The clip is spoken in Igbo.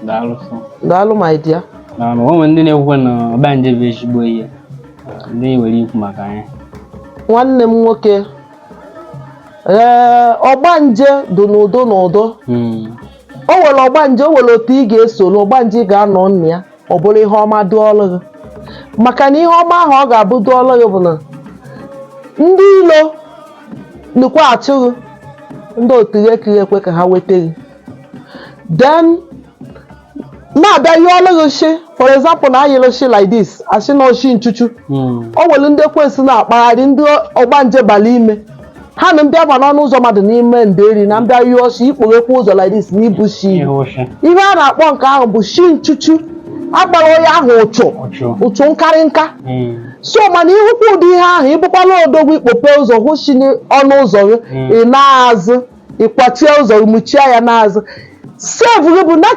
Daalụ sọ. Daalụ, my dear. Daalụ. O nwere ndị na-ekwukwa na ọgbanje bụ ezigbo ihe, ndị nwere ikwu maka ya? Nwanne m nwoke, ee, ọgbanje dị n'udo n'udo. O nwere ọgbanje, o nwere otu ị ga-esoro ọgbanje, ị ga-anọ nna ya, ọ bụrụ ihe ọma dụọlụ gị, maka na ihe ọma ahụ ọ ga-abụ dụọlụ gị bụ na ndị ilo nukwa achụ gị, ndị otu gị ekeghi ekwe ka ha weta gị, then na-abịa yọọlụ gị shi. For example, na ayịlụ shi like this, asị na oshi nchuchu. O nwere ndị ekwensu na-akpagharị, ndị ọgbanje bala ime ha na mbịa ba n'ọnụ ụzọ mmadụ n'ime nderi na mbịa yụọ shi, ikpoghekwa ụzọ like this na ibu shi. Ihe ụsha. Ihe a na-akpọ nke ahụ bụ shi nchuchu, agbara onye ahụ ụchụ. Ụchụ. Ụchụ nkarị nka. So mana ịhụkwa ụdị ihe ahụ, ịbụkwala odogwu, ikpope ụzọ, hụ shi n'ọnụ ụzọ gị, ị na-azụ, ịkwachie ụzọ gị, mụchie ya n'azụ, save gị bụ na